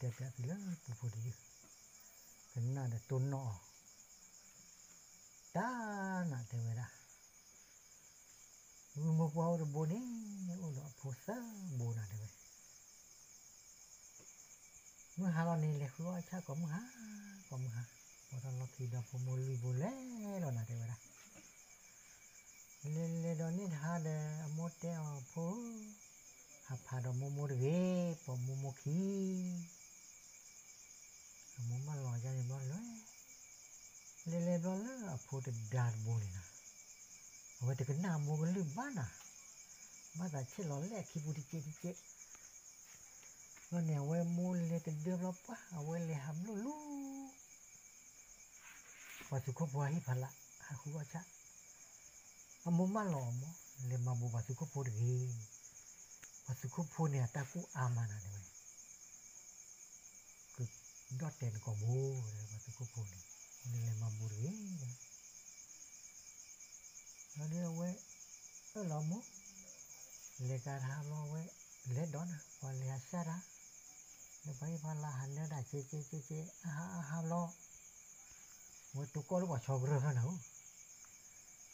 တဲပျးသုလၢပူဖိတယုၢ်, ကနၣ်ဒီးတိၢ်နီၣ်အီၤ, တၢ်နၤတဲဝဲဒၣ်, ဂုၢ်မိၢ်ပှၢ်အိၣ်တဘိန့ၣ်, အိၣ်ဒီးအဖိသၢဘိနၤတဲဝဲ မုၢ်ဟါလီၤန့ၣ် လဲၤဃုအီၣ်ဆၣ်ကိးမုၢ်ဟါ, ကိးမုၢ်ဟါ, ဘီထီၣ်လီၢ်ခံဒီဖိမိၢ်လွံၢ်ဘိလဲၤလီၤနၤတဲဝဲဒၣ်, လဲၤလဲၤဒီးန့ၣ်တဟါဒီး အမိၢ်တဲအီၤဖိဧၢ, ဟးဖးဒီးမိၢ်မိၢ်တဂ့ၤ, ပိာ်မိၢ်မိၢ်ခံ အမိၢ်မၢလီၤယါန့ၣ်ဘျီလဲၤ, လဲၤလဲၤဘျီလၢအဖိတဒါတဘိန့ၣ်နၤ, အဝဲတကနၣ်အမိၢ်ကလုၢ်ဘၣ်နၤ, ဘၣ်သးဆဲးလီၤလဲၣ်အခံပူၤတကဲးတကဲး, ဘျီန့ၣ် အဝဲမိၢ်လဲၤတဒၢဘျီပှၢ် အဝဲလဲၤဟးဘျိၣ်လူၤ ပှၤသုးခိၣ်ဖိအဟံၣ်ဖီလာ် ဟးဃုအီၣ်ဆၣ်, အမိၢ်မၢလီၤအီၤမး လဲၤမၤဘူးပှၤသုးခိၣ်ဖိတဂ့ၤ, ပှၤသုးခိၣ်ဖိန့ၣ် အတၢ်ကူၣ်အါမးနၤတဲဝဲ ကဒီၣ်တဲာ်နကိာ်ဘိ, ပှၤသုးခိၣ်ဖိန့ၣ်, နလဲၤမၤဘူးတဂ့ၤ, ဘျီဒီးအဝဲ အၢၣ်လီၤမိၢ်, လဲၤကဒါဘျီဝဲ, လဲၤဒီးနၤ ပှၤလဲၤဟးဆါတၢ်, လၢပှၤဟံၣ်ဖီလာ်ဟးနၢတၢ်ကဲကဲကဲကဲ အါဟါအါဟါဘျီ, ဝဲတိၢ်ကီၢ်လၢပှၤဆီကရၢၢ်ဖဲနၤဧၢ,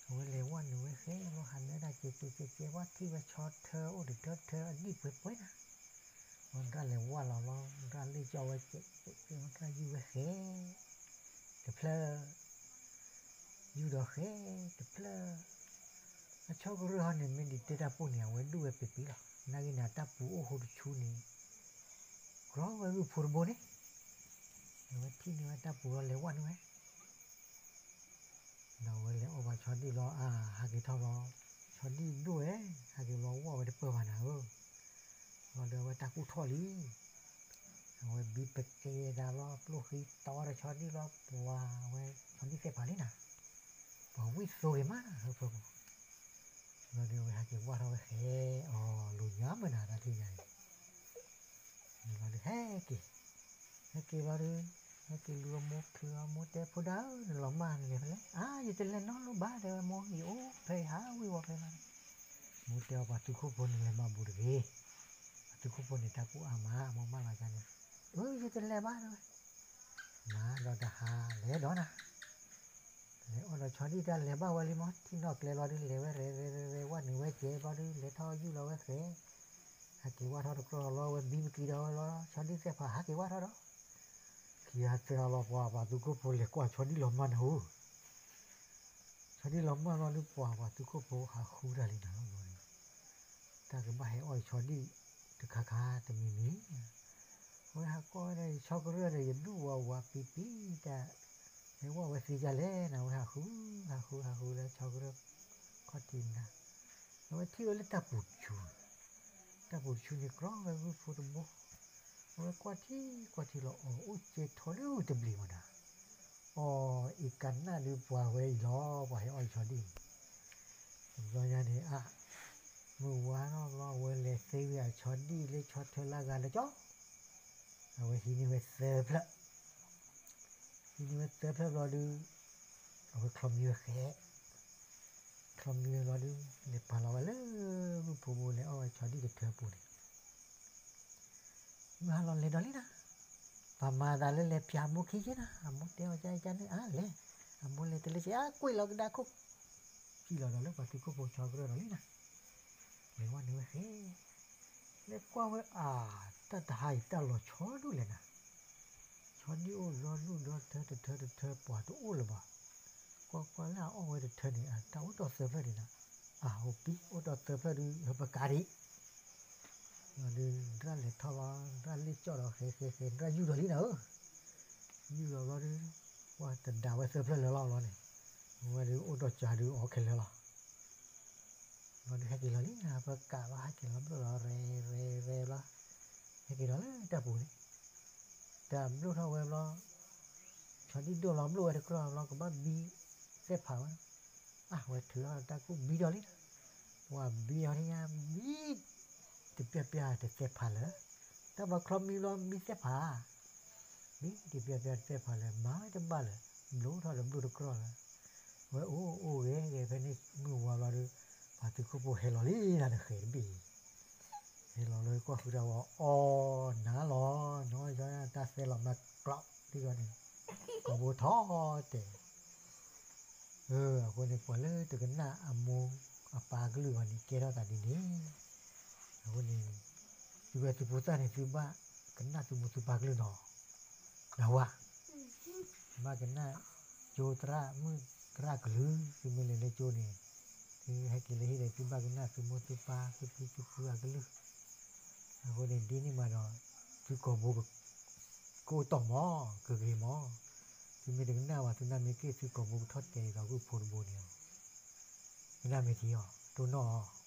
အဝဲလဲၤဝဲနုာ်ဝဲဃဲလီၤ ဟးနၢတၢ်ကဲကဲကဲကဲ ပှၤထံၣ်ဝဲဆီထၢအိၣ်တထၢထၢအဒံၣ်ပှဲၤပှဲၤနၤ, ဝဲဒၣ်လဲၤဝဲလီၤဘျီ ဒၣ်လ့ၣ်ကၠီဝဲကဲကဲကဲ ဒၣ်ယူၢ်ဝဲဃဲ တဖျၢၣ် ယူၢ်ဒီးဃဲတဖျၢၣ်, အဆီကရၢၢ်ဟီန့ၣ် မ့ၢ်ဒံးတဲတၢ်ပိၢ်န့ၣ် အဝဲဒူၣ်ဝဲပ့ၤပ့ၤလီၤ. နာ်ဂ့ၤန့ၣ် အတၢ်ပူၤအိၣ်ဃိတဆူန့ၣ် ကြီဝဲဂုၢ်ဖိတဘိန့ၣ်, အဝဲထံၣ်န့ၢ်ဝဲတၢ်ပူၤလီၤ လဲၤဝဲန့ၢ်ဝဲ ဒီးအဝဲလဲၤအီၣ်ဘၣ်ဆီဒံၣ်လီၤ အါ ဟးက့ၤထီၣ်လီၤ, ဆီဒံၣ်ဒိၣ်ဝဲ, ဟဲက့ၤလီၤဝဲတပၢၢ်ဘၣ်နၤဧၢ, လီၤဒီးအဝဲတၢ်ကူၣ်ထီၣ်လံ အဝဲဘံပကဲဒၣ်လီၤ ပျိၢ်ဃံတီဒီးဆီဒံၣ်လီၤ ပှၤဝဲဆီဒံၣ်သ့ၣ်ဖးလံနၤ, ပှၤဝံၣ်သိဂ့ၤမးနၤ ဟၢဖၢပူၤ, လီၤဒီးအဝဲဟဲက့ၤဝၢ်ထီၣ်ဝဲဃဲ, အီၤလိာ်ညါမးနၤတၢ်ထံၣ်ညါန့ၣ်, လီၤဒီးဟဲက့ၤ, ဟဲက့ၤလီၤဒီး, ဟဲက့ၤလူၤအမိၢ်ချုးအမိၢ်တဲဖိဒၣ်ဧၢ နလီၤမၢ်နလဲၤဖဲလဲၣ်, အါ ယတလဲၤနီတဘျီဘၣ် တဲဝဲမိၢ် ယအိၣ်ဖဲယဟးဝံၣ်ဝီဖဲလီၤ, မိၢ်တဲအီၤပှၤသုးခိၣ်ဖိန့ၣ်လဲၤမၤဘူးတဂ့ၤ, ပှၤသုးခိၣ်ဖိန့ၣ်တၢ်ကူၣ်အါမး အမိၢ်မၢလီၤယါန့ၣ်, အၢ ယတလဲၤဘၣ်တဲဝဲ, မၤဒီးတဟါလဲၤဒီးနၤ လဲၤအီၣ်ဒီးဆီဒံၣ်တၢ်လဲၤဘၣ်ဝဲလံမး ထံၣ်နီၣ်ကျဲလီၤဒုး လဲၤဝဲရဲၣ်ရဲၣ်ဝဲန့ၣ်ဝဲကဲဘျီဒုး လဲၤထီၣ်ယူၢ်လီၤဝဲဃဲ, ဟဲက့ၤဝၢ်ထီၣ်တကြၢးလီၤ ဝဲဘံပကံဒီးဝဲလီၤ ဆီဒံၣ်သ့ၣ်ဖးဟးက့ၤဝၢ်ထီၣ်ဒီး, ခံဂၤသၢဂၤလီၤ ပှၤပှၤသုးခိၣ်ဖိလဲၤကွၢ်ဆီဒံၣ်လီၤမၢ်နၤဧၢ, ဆီဒံၣ်လီၤမၢ်လီၤဒုး ပှၤပှၤသုးခိၣ်ဖိဟးဃုတၢ်လံနၤလီၤဘျီန့ၣ်, တၢ်ကဘၣ်ဟဲအီၣ်ဆီဒံၣ်တခါခါတမံၤမံၤ အဝဲဟးကွၢ်ဝဲဒၣ် ယဆီကရၢၢ်ဒီး ယဒူၣ်ဝးဝးပံပံတၢ်, ဟဲဝဲသ့ဒ်လဲၣ်န့ၣ် အဝဲဟးဃု, ဟးဃု ဟးဃုလၢဆီကရၢၢ်ခီၣ်ထံးနၤ, အဝဲထံၣ်ဝဲလၢတၢ်ပူၤတဆူ, တၢ်ပူၤတဆူန့ၣ် ကြီဝဲဂုၢ်ဖိတဘိ, အဝဲကွၢ်ထံကွၢ်ထံလီၤ အီၣ်အိၣ်ကဲထီၣ်လၢတဘျံးမးနၤ, အီၣ်အံၤကနၣ်ဒုးပှၤဝဲအံၤလီၤ ပှၤဟဲအီၣ်အံၤဆီဒံၣ်န့ၣ်, တဘျီညါန့ၣ် အါ, မုၢ်ဝါထီၣ်ဘျီ အဝဲလဲၤသ့ဝံၤအဆီဒံၣ်လၢဆီထၢလၢအဂၤလၢကၠီ, အဝဲဟံးန့ၢ်ဝဲသၢဖျၢၣ်, ဟံးန့ၢ်ဝဲသၢဖျၢၣ်ဘျီဒုး, အဝဲချီမံဝဲဃဲ, ချီမံဝဲဘျီဒုး လဲၤပာ်လီၤဝဲလၢ ဂုၢ်ဖိဘိလဲၤအီၣ်ဝဲဆီဒံၣ်တထၢပူၤန့ၣ် မုၢ်ဟါလီၤလဲၤဒီးလံနၤ, ပှၤမၤသးလၢလဲၤပျးမိၢ်ခံက့နၤ, အမိၢ်တဲအီၤကန့ၣ်အါလဲၣ်, အမိၢ်လဲၤတလဲၤက့ အါကွံာ်လီၤကဒါခိၣ်, စံၣ်လီၤဒီးလၢပှၤသုးခိၣ်ဖိဆီကရၢၢ်ဒီးလံနၤ, လဲၤဝဲန့ၣ်ဝဲဃဲ, လဲၤကွၢ်ဝဲအါ, တၢ်တဟါအံၤတၢ်လီၤဆီဒိၣ်လဲၣ်နၤ ဆီဒံၣ်အိၣ်လီၤလူၢ်ဒီးတထၢတထၢတထၢ ပှၤတအိၣ်လၢၤဘၣ်, ကွၢ်ကွၢ်လၢအအီၣ်ဝဲတထၢန့ၣ် အတၢ်အိၣ်တီၢ်သၢဖျၢၣ်န့ၣ်နၤ, အဟိပံ အိၣ်တီၢ်သၢဖျၢၣ်ဒုး ဟၢပကးဒံး, ဘျီဒုး ဒၣ်လဲၤထီၣ်လီၤ ဒၣ်လ့ၣ်ကၠီၣ်ဒီးဃဲဃဲဃဲ ဒၣ်ယူၢ်ဒီးလံနၤဧၢ, ယူၢ်ဒီးဘျီဒုး, ပှၤတဒၣ်ဝဲသၢဖျၢၣ်လၢာ်လီၤဘျီန့ၣ်, ဝဲဒုးအိၣ်တီၢ်ကးဒုးအီခဲလၢာ်လီၤ ဘျီဒုးဟဲက့ၤလီၤလံ ဟၢပကးလီၤ ဟဲက့ၤလီၤဘျီလီၤ ရဲၣ်ရဲၣ်ရဲၣ်လီၤ, ဟဲက့ၤဒီးလၢတၢ်ပူၤန့ၣ်, တၢ်ဘျိၣ်ထီၣ်ဝဲဘျီ, ဆီဒံၣ်ဒိၣ်လီၤဘျိၣ်ဝဲတကြၢးဘျီ ကဘၣ်ဘံသဲၣ်ဖးဝဲ, အဝဲထုးထီၣ်တၢ်ကူၣ်ဘံဒီးလံ, ပှၤဘံအီၤထံၣ်ညါ ဘံ တပျၢ်ပျၢ်တသဲၣ်ဖးလၢာ်, တၢ်ပှၤချီမံဘျီဘံသဲၣ်ဖး ဘံတပျၢ်ပျၢ်တသဲၣ်ဖးလၢာ် မၤဝဲတဘၣ်လၢာ်, ဘျိထီၣ်ဒီးဘျိၣ်တကြၢးလၢာ်, ဝဲအိၣ်အိၣ်ဂဲၤဂဲၤဖဲန့ၣ်မုၢ်ဝါဘျီဒီး, ပှၤသုးခိၣ်ဖိဟဲလီၤလံနၤတဃဲၤတဘ့ၣ်, ဟဲလီၤလၢကွၢ်ဃုာ်တၢ်ဝဲအီၣ်နၤလီၤ, နီၢ်ယီၤ ကျီးဒ်သိးန့ၣ် ကိာ်ဘိထီၣ်တဲာ် အဃိန့ၣ် ပှၤလၢတကနၣ်အမိၢ်အပၢ်ကလုၢ်ဘၣ်န့ၣ် ကဲထီၣ်သးဒ်န့ၣ်. အဃိန့ၣ် သုဝဲသုဖိသၣ်န့ၣ် သုဘၣ်ကနၣ်သုမိၢ်သုပၢ်ကလုၢ်နီၤ. နဝၤ ဘၣ်ကနၣ်ကၠိသရၣ်မုၣ်သရၣ်ကလုၢ်, သုမ့ၢ်လဲၤလၢကၠိန့ၣ် သုဟဲက့ၤလၢဟံၣ်ဒီး သုဘၣ်ကနၣ်သုမိၢ်သုပၢ်သုဖံသုဖုအကလုၢ်. အဃိန့ၣ် ဒ်န့ၣ်မးဒီး သုကိာ်ဘိ ကအိၣ်တီၢ်မး ကဂ့ၤမး. သုမ့ၢ်တကနၣ်ဘၣ် သုနၢ်မ့ၢ်က့ၣ် သုကိာ်ဘိကထီၣ်တဲာ်ဒ်သိးဂုၢ်ဖိတဘိန့ၣ်လီၤ. ကနၣ်မ့ၢ်ထံအီၤ တိၢ်နီၣ်အီၤ